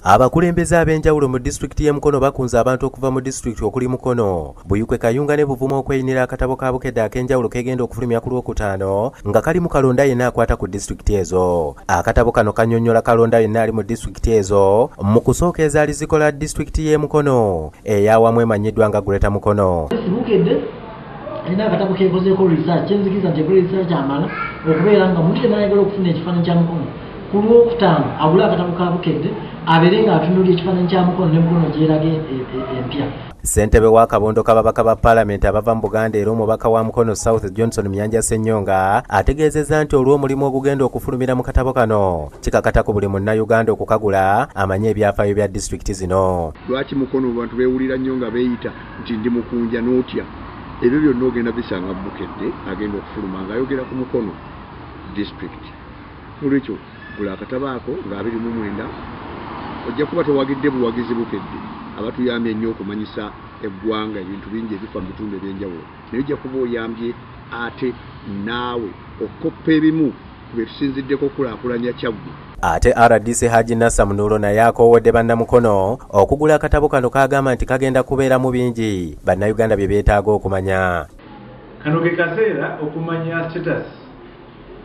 Abakulembeze ab'enjawulo mu disitulikiti y'e Mukono bakunze abantu okuva mu disitulikiti okuli Mukono, Buyikwe, Kayunga ne Buvuma okweyinira akatabo ka Bukedde ak'enjawulo kegenda okufulumya ku Lwokutaano nga kalimu kalonda yenna akwata ku disitulikiti ezo. Akatabo kano kannyonnyola kalonda yenna ali mu disitulikiti ezo mu kusooka ezaali zikola disitulikiti y'e Mukono ey'awamu emanyiddwa nga Greater Mukono. Bukedde alina akatabo kekozeeko research, kyenzikiriza nti ekola research amala okubeera nga omuntu yenna ayagala okufuna ekifaananyi kya Mukono ku Lwokutaano agule akatabo ka Bukedde abeere ng'atunuulira ekifaananyi kya Mukono ne Mukono gyeraga empya. Ssentebe w'akabondo k'ababaka ba Paalamenti abava mu Buganda era omubaka wa Mukono South Johnson Myanja Ssenyonga ategeezezza nti olw'omulimu ogugenda okufulumira mu katabo kano kikakata ku buli munnayuganda okukagula amanye ebyafaayo bya disitulikiti zino. Lwaki Mukono abantu beewulira nnyo nga beeyita nti ndi mukunja n'otya? Ebyo byonna ogenda bisanga Bukedde agenda okufuluma ng'ayogera ku Mukono district. Nolwekyo gula akatabo ako nga 29, ojja kuba towagidde buwagizi Bukedde abatuyambye ennyo okumanyisa eggwanga ebintu bingi ebifa mu bitundu ebyenjawulo, naye ojja kuba oyambye ate naawe okukoppa ebimu ku bye tusinziddeko okukulaakulanya Kyaggwe. Ate RDC Haji Nassa Munulo naye akoowodde bannamukono okugula akatabo kano k'agamba nti kagenda kubeeramu bingi bannayuganda bye beetaaga okumanya. Kano ke kaseera okumanya status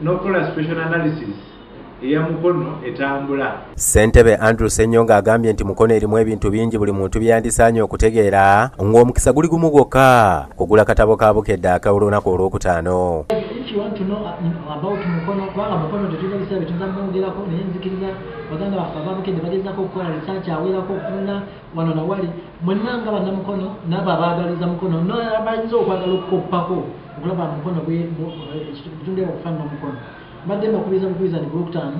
n'okukola special analysis eya Mukono etambula. Ssentebe Andrew Ssenyonga agambye nti Mukono erimu ebintu bingi buli muntu bye yandisaanye okutegeera ng'omukisa guli gumu gwokka kugula katabo ka Bukedde ak'olunaku Olwokutaano. If you want to know about Mukono, kubanga Mukono tetulina biseera byetuyinza mwogerako, naye nzikiriza baganda baffe aba Bukedde bagezaako okukola research awerako okufuna wano nawali mwenna nga bannamukono n'abo abaagaliza Mukono n'abayinza okwagala okukoppako okulaba Mukono ekitundu okufaanana Mukono. Mbadde mbakubiriza bukubiriza nti ku Lwokutaano.